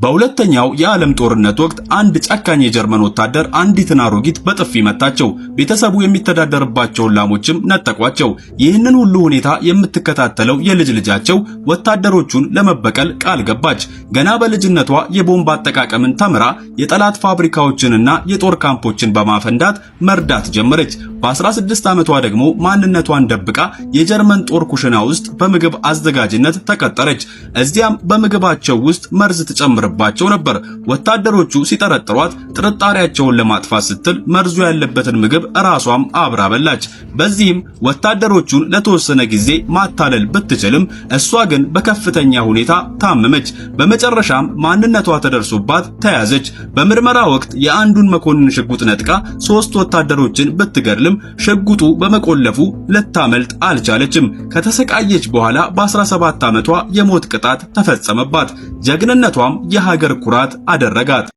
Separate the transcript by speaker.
Speaker 1: በሁለተኛው የዓለም ጦርነት ወቅት አንድ ጨካኝ የጀርመን ወታደር አንዲትን አሮጊት በጥፊ መታቸው። ቤተሰቡ የሚተዳደርባቸውን ላሞችም ነጠቋቸው። ይህንን ሁሉ ሁኔታ የምትከታተለው የልጅ ልጃቸው ወታደሮቹን ለመበቀል ቃል ገባች። ገና በልጅነቷ የቦምብ አጠቃቀምን ተምራ የጠላት ፋብሪካዎችንና የጦር ካምፖችን በማፈንዳት መርዳት ጀመረች። በ16 ዓመቷ ደግሞ ማንነቷን ደብቃ የጀርመን ጦር ኩሽና ውስጥ በምግብ አዘጋጅነት ተቀጠረች። እዚያም በምግባቸው ውስጥ መርዝ ትጨምርባቸው ነበር። ወታደሮቹ ሲጠረጥሯት ጥርጣሬያቸውን ለማጥፋት ስትል መርዙ ያለበትን ምግብ ራሷም አብራ በላች። በዚህም ወታደሮቹን ለተወሰነ ጊዜ ማታለል ብትችልም እሷ ግን በከፍተኛ ሁኔታ ታመመች። በመጨረሻም ማንነቷ ተደርሶባት ተያዘች። በምርመራ ወቅት የአንዱን መኮንን ሽጉጥ ነጥቃ ሶስት ወታደሮችን ብትገድልም ሽጉጡ በመቆለፉ ልታመልጥ አልቻለችም። ከተሰቃየች በኋላ በ17 ዓመቷ የሞት ቅጣት ተፈጸመባት። ጀግንነቷም የሀገር ኩራት አደረጋት።